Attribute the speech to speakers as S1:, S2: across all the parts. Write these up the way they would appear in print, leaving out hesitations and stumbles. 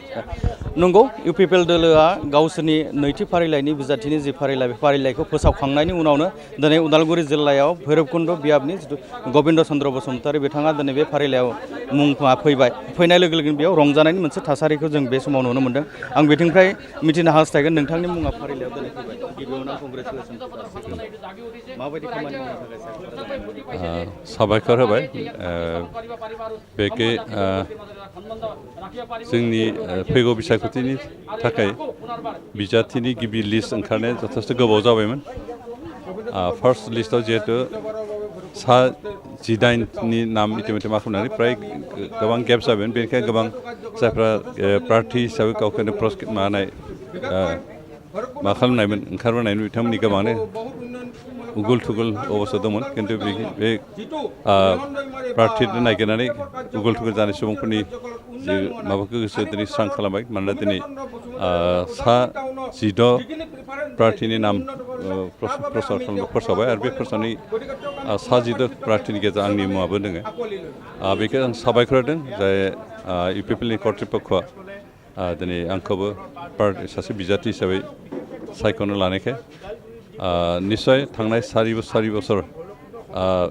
S1: नंगौ इउपिपिएल दोलोआ गावसोरनि नैथि फारिलाइनि बिजाथिनि जि फारिलाइ बे फारिलाइखौ फोसावखांनायनि उनावनो दिनै उदालगुरि जिल्लायाव भैरबकुन्द बियाबनि जिथु गबिन्द चन्द्र बसुमतारी बिथाङा दिनै बे फारिलाइयाव मुंआ फैनाय लोगो लोगोनो बेयाव रंजानायनि मोनसे थासारिखौ जों बे समाव नुनो मोन्दों। आं बिथिंनिफ्राय मिथिनो हास्थायगोन नोंथांनि मुङा फारिलाइयाव दिनै फैबाय गिबियावनो कंग्रेसुलेसन माबायदि खामानि मावनो थाखाय
S2: साबायखर होबाय बेखे जोंनि फैगौ बिसायख'थिनि थाखाय बिजाथिनि गिबि लिस्ट ओंखारनाया जथेस्थ गोबाव जाबायमोन। फार्स्ट लिस्टआव जिहेतु सा 18नि नाम इतिमধ্যে मा खालामनानै फ्राय गोबां गेप जाबायमोन। बेनिखायनो गोबां जायफ्रा प्रार्थी हिसाबै गावखौनो मा खालामनायमोन ओंखारबोनायमोन बिथांमोननि गोबाङानो उगुल थुगुल अबस्था दंमोन। खिन्थु बे प्रार्थी नागिरनानै उगुल थुगुल जानाय सुबुंफोरनि जे माबाखौ गोसो दिनै स्रां खालामबाय। मानोना दिनै सा 16 प्रार्थीनि नाम फोसावबाय आरो बे फोसावनाय सा 16 प्रार्थीनि गेजेराव आंनि मुङाबो दङ। बेखौ आं साबायखर होदों जाय इउपिपिएलनि कर्तृपक्षआ दिनै आंखौबो सासे बिजाथि हिसाबै सायख'नो लानायखाय निस्सय थांनाय 4 बोसोर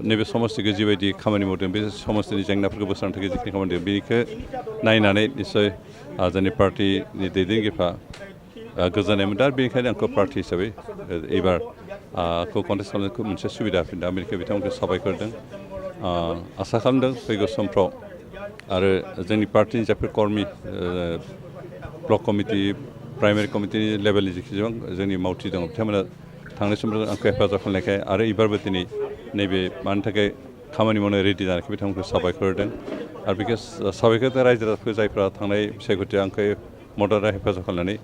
S2: नैबे समस्तिखौ जिबायदि खामानि मावदों बे समस्तिनि जेंनाफोरखौ बोस्रांनो थाखाय जिखिनि खामानि मावदों बेखौ नायनानै निस्सय जोंनि पार्टिनि दैदेनगिरिफ्रा गोजोननाय मोनदों आरो बेनिखायनो आंखौ पार्टि हिसाबै एबार कन्टेस्ट खालामनायखौ मोनसे सुबिदा होफिनदों। बेनिखायनो बिथांमोनखौ साबायखर होदों। आसा खालामदों फैगौ समफ्राव आरो जोंनि पार्टिनि जायफोर कर्मि ब्लक कमिटि प्राइमारि कमिटिनि लेभेलनि जेसेबां जोंनि मावथि दङ बिथांमोना थांनाय समफ्राव आंखौ हेफाजाब खालामनायखाय आरो एबारबो दिनै नैबे मानि थाखाय खामानि मावनो रेडि जानायखाय बिथांमोनखौ साबायखर होदों। आरो बेखौ साबायखर होदों रायजो राजाफोर जायफ्रा थांनाय बिसायख'थियाव आंखौ मदद आरो हेफाजाब खालामनानै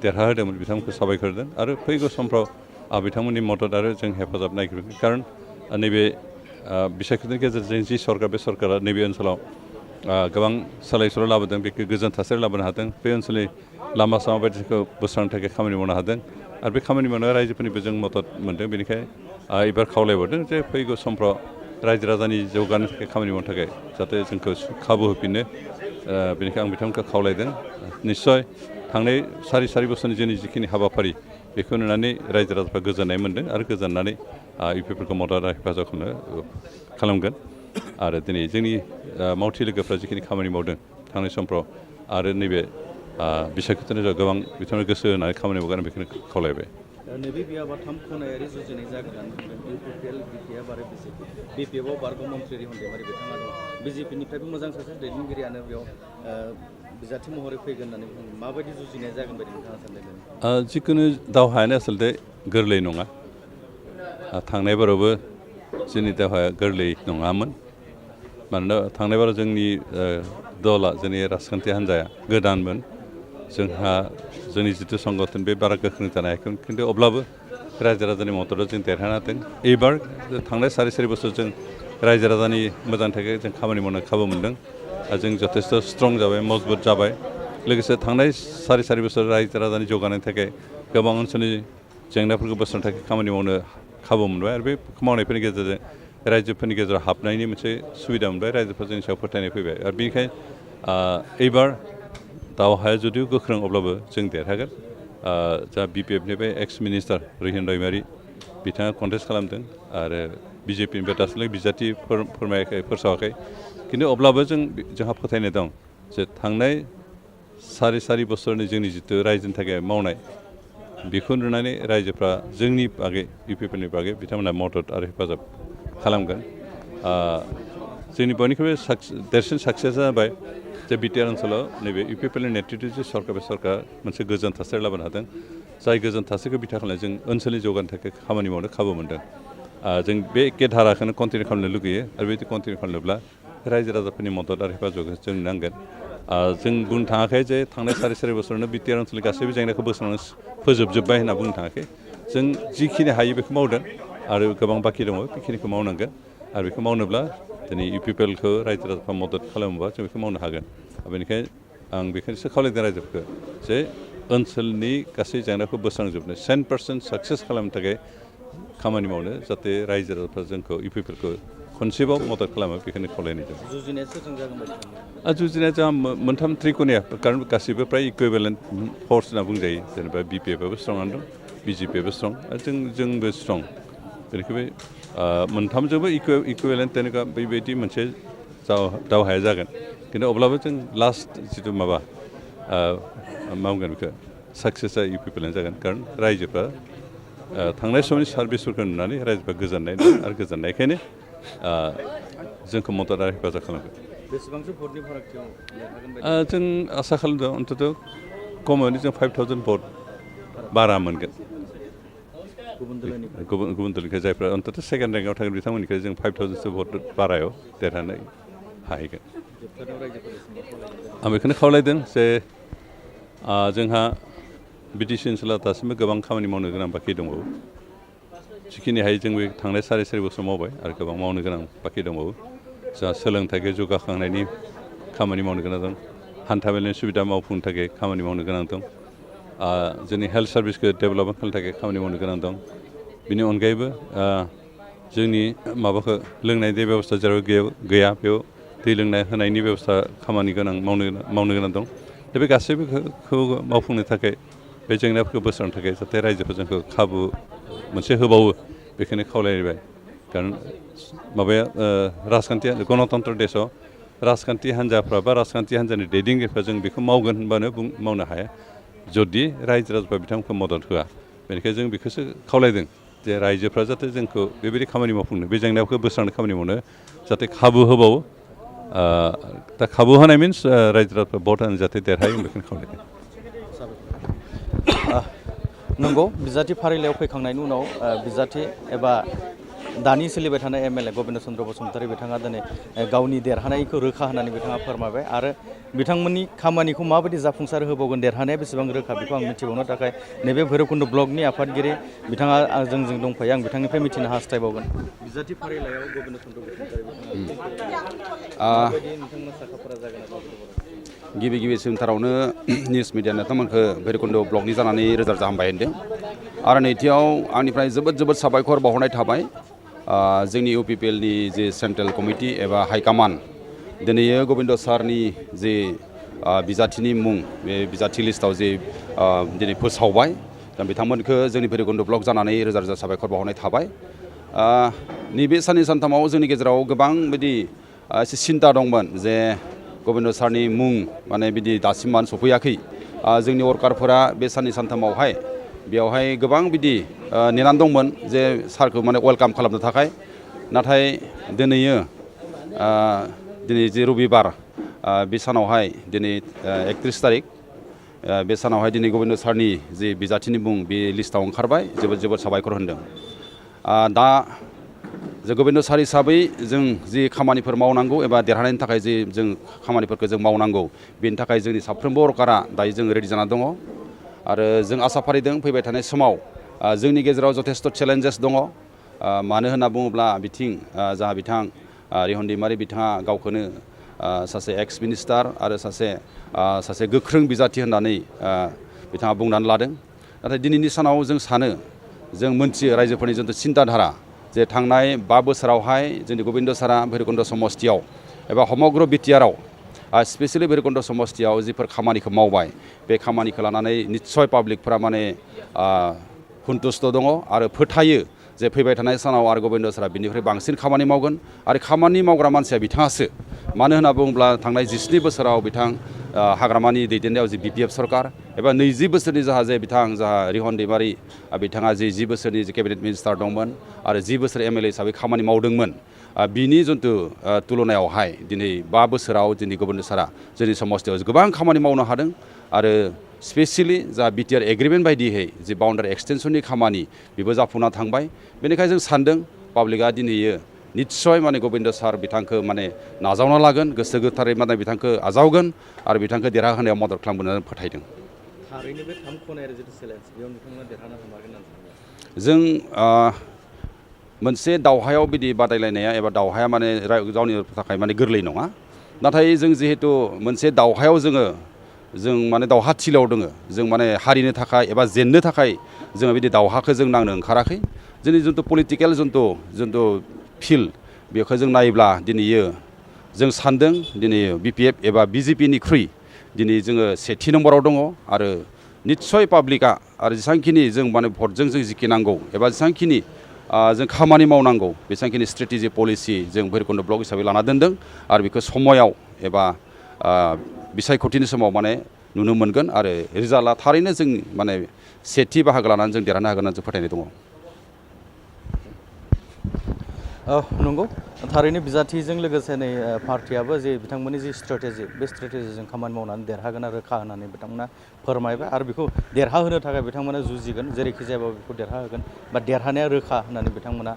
S2: देरहाहोदोंमोन बिथांमोनखौ साबायखर होदों। आरो फैगौ समफ्राव बिथांमोननि मदद आरो जों हेफाजाब नागिरगोन। खारन नैबे बिसायख'थिनि गेजेरजों जि सरकार बे सरकारा नैबे ओनसोलाव गोबां सोलाय सोल' लाबोदों। बेखौ गोजोन थासारि लाबोनो हादों। बे ओनसोलनि लामा सामा बायदिखौ बोस्रांनो थाखाय खामानि मावनो हादों। आरो बे खामानि मावनायाव रायजोफोरनिबो जों मदद मोन्दों। बेनिखायनो एबार खावलायहरदों जे फैगौ समफ्राव रायजो राजानि जौगानो थाखाय खामानि मावनो थाखाय जाहाथे जोंखौ खाबु होफिनो। बेनिखायनो आं बिथांमोनखौ खावलायदों। निस्सय थांनाय 4 बोसोरनि जोंनि जिखिनि हाबाफारि बेखौ नुनानै रायजो राजाफ्रा गोजोननाय मोन्दों आरो गोजोननानै इउपिपिएलखौ मदद आरो हेफाजाब खालामगोन। आरो दिनै जोंनि मावथि लोगोफ्रा जिखिनि खामानि मावदों थांनाय समफ्राव आरो नैबे बिसायख'थिनि गोबां बिथांमोना गोसो होनानै खामानि मावगोन बेखौनो खावलायबाय।
S1: नैबे बियाबा 3 खनायारि जुजिनाय जागोन इउपिपिएल बिपिएफ आरो बिजेपि बिपिएफआव बारग' मन्त्रि रिहन्देमारि बिथाङा दं। बिजेपिनिफ्रायबो मोजां सासे दैदेनगिरियानो बेयाव बिजाथि महरै फैगोन होननानै बुङो। माबायदि जुजिनाय जागोन बायदि नोंथाङा सानदों?
S2: जिखुनु दावहायानो आसलथे गोरलै नङा। थांनाय बारावबो जोंनि दावहाया गोरलै नङामोन। मानोना थांनाय बाराव जोंनि दला जोंनि राजखान्थि हान्जाया गोदानमोन। जोंहा जोंनि जिथु संगठन बे बारा गोख्रों जानो हायाखैमोन। खिन्थु अब्लाबो रायजो राजानि मददाव जों देरहानो हादों। एबार थांनाय 4 बोसोर जों रायजो राजानि मोजांनि थाखाय जों खामानि मावनो खाबु मोन्दों। जों जथेस्थ स्ट्रं जाबाय मजबुत जाबाय। लोगोसे थांनाय 4 बोसोर रायजो राजानि जौगानायनि थाखाय गोबां ओनसोलनि जेंनाफोरखौ बोस्रांनो थाखाय खामानि मावनो खाबु मोनबाय। आरो बे मावनायफोरनि गेजेरजों रायजोफोरनि गेजेराव हाबनायनि मोनसे सुबिदा मोनबाय। रायजोफोरा जोंनि सायाव फोथायनाय फैबाय। आरो बेनिखायनो एबार दावहाया जुदिও गोख्रों अब्लाबो जों देरहागोन। जा बिपिएफनिफ्राय एक्स मिनिस्टार रिहिन दैमारि बिथाङा कन्टेस्ट खालामदों आरो बिजेपिनिफ्राय दासिमबो बिजाथि फोसावाखै। खिन्थु अब्लाबो जोंहा फोथायनाय दं जे थांनाय 4 बोसोरनि जोंनि जिथु रायजोनि थाखाय मावनाय बेखौ नुनानै रायजोफ्रा जोंनि बागै इउपिपिएलनि बागै बिथांमोना मदद आरो हेफाजाब खालामगोन। जोंनि बयनिख्रुइबो देरसिन साक्सेसआ जाबाय जे बिटिआर ओनसोलाव नैबे इउपिपिएलनि नेतृत्वजों सरकार बे सरकार मोनसे गोजोन थासारि लाबोनो हादों। जाय गोजोन थासारिखौ बिथा खालामनानै जों ओनसोलनि जौगानो थाखाय खामानि मावनो खाबु मोन्दों। जों बे एखे धाराखौनो कन्टिनिउ खालामनो लुगैयो। आरो बेबायदि कन्टिनिउ खालामनोब्ला रायजो राजाफोरनि मदद आरो हेफाजाबखौ जों नांगोन। जों बुंनो थाङाखै जे थांनाय 4 बोसोरावनो बिटिआर ओनसोलनि गासैबो जेंनाखौ बोस्रांनानै फोजोबजोब्बाय होनना बुंनो थाङाखै। जों जिखिनि हायो बेखौ मावदों आरो गोबां बाखि दङ बेखिनिखौ मावनांगोन। आरो बेखौ मावनोब्ला दिनै इउपिपिएलखौ रायजो राजाफ्रा मदद खालामोबा जों बेखौ मावनो हागोन। बेनिखायनो आं बेखौसो खावलायदों रायजोफोरखौ जे ओनसोलनि गासै जेंनाखौ बोस्रांजोबनो 100% साक्सेस खालामनो थाखाय खामानि मावनो जाहाथे रायजो राजाफ्रा जोंखौ इउपिपिएलखौ खनसेबाव मदद खालामो बेखौनो खावलायनाय जाबाय।
S1: जुजिनाया सोरजों जागोन बायदि सानो?
S2: जुजिनाया जोंहा मोनथाम त्रिक'निया कारण गासिबो फ्राय इकुइभेलेन्ट फर्स होनना बुंजायो जेनेबा BPF-आबो स्ट्रंआनो दं, BJP-आबो स्ट्रं आरो जोंबो स्ट्रं। बेनिखाय मोनथामजोंबो इकुइभेलेन्ट जेनेबा बेबायदि मोनसे दावहाया जागोन खिन्थु अब्लाबो जों लास्ट जिथु माबा मा बुंगोन बेखौ साक्सेसआ इकुइभेलेन्ट जागोन कारण रायजोफ्रा थांनाय समनि सार्भिसफोरखौ नुनानै रायजोफ्रा गोजोननाय दं आरो गोजोननायखायनो जोंखौ मदद आरो हेफाजाब खालामगोन।
S1: बेसेबांसो भटनि फारागथियाव देरहागोन बायदि?
S2: जों आसा खालामदों अन्तत खमैनो जों 5000 भट बारा मोनगोन। गुबुन दलनिफ्राय जायफ्रा अन्तत सेकेन्ड रेंकआव थागोन बिथांमोननिफ्राय जों 5000सो भट बारायाव देरहानो हाहैगोन। आं बेखौनो खावलायदों जे जोंहा BTC ओनसोलाव दासिमबो गोबां खामानि मावनो गोनां बाखि दंबावो। जिखिनि हायो जों बे थांनाय 4.5 बोसोर मावबाय आरो गोबां मावनो गोनां बाखि दंबावो। जोंहा सोलोंथाइखौ जौगाखांनायनि खामानि मावनो गोनां दं, हान्थामेलानि सुबिदा मावफुंनो थाखाय खामानि मावनो गोनां दं, जोंनि हेल्थ सार्भिसखौ डेभेलपमेन्ट खालामनो थाखाय खामानि मावनो गोनां दं। बेनि अनगायैबो जोंनि माबाखौ लोंनाय दै बेबस्था जेराव गैया बेयाव दै लोंनाय होनायनि बेबस्था खामानि मावनो गोनां दं। दा बे गासैबोखौ मावफुंनो थाखाय बे जेंनाफोरखौ बोस्रांनो थाखाय जाहाथे रायजोफोर जोंखौ खाबु मोनसे होबावो बेखौनो खावलायबाय। कारण माबाया राजखान्थि गणतन्त्र देशआव राजखान्थि हान्जाफ्रा बा राजखान्थि हान्जानि दैदेनगिरिफ्रा जों बेखौ मावगोन होनबानो मावनो हाया जुदि रायजो राजाफ्रा बिथांमोनखौ मदद होआ। बेनिखायनो जों बेखौसो खावलायदों जे रायजोफ्रा जाहाथे जोंखौ बेबायदि खामानि मावफुंनो बे जेंनाखौ बोस्रांनो खामानि मावनो जाहाथे खाबु होबावो। दा खाबु होनाय मिन्स रायजो राजाफ्रा भट होनानै जाहाथे देरहायो बेखौनो खावलायदों।
S1: नंगौ, बिजाथि फारिलाइयाव फैखांनायनि उनाव बिजाथि एबा दानि सोलिबाय थानाय MLA गबिन्द चन्द्र बसुमतारी बिथाङा दिनै गावनि देरहानायखौ रोखा होननानै बिथाङा फोरमायबाय आरो बिथांमोननि खामानिखौ माबायदि जाफुंसार होबावगोन, देरहानाया बेसेबां रोखा बेखौ आं मिथिबावनो थाखाय नैबे भैरबकुन्द ब्लकनि आफादगिरि बिथाङा जोंजों दंफायो। आं बिथांनिफ्राय मिथिनो हास्थायबावगोन बिजाथि फारिलाइयाव गबिन्द चन्द्र बसुमतारी बिथाङा माबायदि नोंथांमोना साखाफारा जागोन?
S3: गिबि सेन्टारावनो निउस मिडिया नोंथांमोनखौ भैरबकुन्द ब्लकनि जानानै रोजा रोजा हामबाय होनदों आरो नैथियाव आंनिफ्राय जोबोद साबायखर बावहरनाय थाबाय जोंनि UPPLनि जे सेन्ट्रेल कमिटि एबा हाइकामान दिनै गबिन्द सारनि जे बिजाथिनि मुं बे बिजाथि लिस्टआव जे दिनै फोसावबाय दा बिथांमोनखौ जोंनि भैरबकुन्द ब्लक जानानै रोजा रोजा साबायखर बावहरनाय थाबाय। नैबे साननै सानथामाव जोंनि गेजेराव गोबां बिदि एसे सिन्था दंमोन जे गबिन्द सारनि मुं माने बिदि दासिम मानो सफैयाखै। जोंनि वर्कारफोरा बे साननै सानथामावहाय बेवहाय गोबां बिदि नेनानै दंमोन जे सारखौ माने वेलकाम खालामनो थाखाय। नाथाय दिनै जे रबिबार बे सानावहाय दिनै 31 तारिख बे सानावहाय दिनै गबिन्द सारनि जे बिजाथिनि मुं बे लिस्टआव ओंखारबाय। जोबोद साबायखर होनदों। दा जे गबिन्द सार हिसाबै जों जि खामानिफोर मावनांगौ एबा देरहानायनि थाखाय जे जों खामानिफोरखौ जों मावनांगौ बेनि थाखाय जोंनि साफ्रोमबो वर्कारा दायो जों रेडि जाना दङ आरो जों आसा फारिदों फैबाय थानाय समाव जोंनि गेजेराव जथेस्थ' चेलेन्जेस दङ। मानो होनना बुङोब्ला बिथिं जाहा बिथां रिहन दैमारि बिथाङा गावखौनो सासे एक्स मिनिस्टार आरो सासे गोख्रों बिजाथि होननानै बिथाङा बुंनानै लादों। नाथाय दिनैनि सानाव जों सानो जों मोनथियो रायजोफोरनि जिथु सिन्ताधारा जे थांनाय 5 बोसोरावहाय जोंनि गबिन्द सारा भैरबकुन्द समस्तियाव एबा समग्र बिटिआरआव स्पेसियेलि भैरबकुन्द समस्तियाव जिफोर खामानिखौ मावबाय बे खामानिखौ लानानै निस्सय पाब्लिकफोरा माने सन्तुष्ट दङ आरो फोथायो जे फैबाय थानाय सानाव आरो गबिन्द सारा बिनिफ्राय बांसिन खामानि मावगोन आरो खामानि मावग्रा मानसिया बिथाङासो। मानो होनना बुङोब्ला थांनाय 17 बोसोराव बिथां हाग्रामानि दैदेननायाव जे BPF सरकार एबा 20 बोसोरनि जाहा रिहन दैमारि बिथाङा 10 बोसोरनि जे केबिनेट मिनिस्टार दंमोन आरो 10 बोसोर MLA हिसाबै खामानि मावदोंमोन। बिनि जिथु तुलनायावहाय दिनै 5 बोसोराव दिनै गबिन्द सारा जोंनि समस्तियाव गोबां खामानि मावनो हादों आरो स्पेसियेलि जा बिटिआर एग्रिमेन्ट बायदियै जे बाउन्डारि एक्सटेनसननि खामानि बेबो जाफुंना थांबाय। बेनिखायनो जों सानदों पाब्लिकआ दिनै निस्सय माने गबिन्द सार बिथांखौ माने नाजावना लागोन, गोसो गोथारै माने बिथांखौ आजावगोन आरो बिथांखौ देरहाहोनायाव मदद खालामगोन होननानै फोथायदों।
S1: थारैनो बे 3 खनायारि जिथु चेलेन्ज बेयाव नोंथांमोना देरहानो हामारगोन होननानै सानो?
S3: जों मोनसे दावहायाव बिदि बादायलायनाया एबा दावहाया माने गावनि थाखाय माने गोरलै नङा। नाथाय जों जिहेतु मोनसे दावहायाव जों माने दावहा थिलियाव दङ, जों माने हारिनो थाखाय एबा जेननो थाखाय जोङो बिदि दावहाखौ जों नांनो ओंखाराखै। जोंनि जिथु पलिटिकेल जिथु फिल्ड बेखौ जों नायोब्ला दिनैयो जों सानदों दिनै BPF एबा BJPनिख्रुइ दिनै जोङो सेथि नम्बराव दङ आरो निस्सय पाब्लिकआ आरो जेसांखिनि जों माने भटजों जों जिखिनांगौ एबा जेसांखिनि जों खामानि मावनांगौ बेसांखिनि स्ट्रेटेजि पलिसि जों भैरबकुन्द ब्लक हिसाबै लाना दोनदों आरो बेखौ समायाव एबा बिसायख'थिनि समाव माने नुनो मोनगोन आरो रिजाल्टआ थारैनो जों माने सेथि बाहागो लानानै जों देरहानो हागोन होननानै जों फोथायनाय दङ।
S1: नंगौ थारैनो बिजाथिजों लोगोसे नै पार्टियाबो जे बिथांमोननि जि स्ट्रेटेजि बे स्ट्रेटेजिजों खामानि मावनानै देरहागोन आरो रोखा होननानै बिथांमोना फोरमायबाय आरो बेखौ देरहाहोनो थाखाय बिथांमोना जुजिगोन जेरैखि जायाबाबो बेखौ देरहाहोगोन बा देरहानाया रोखा होननानै बिथांमोना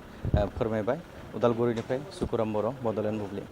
S1: फोरमायबाय। उदालगुरिनिफ्राय सुकुराम बर', बड'लेण्ड बुब्लि।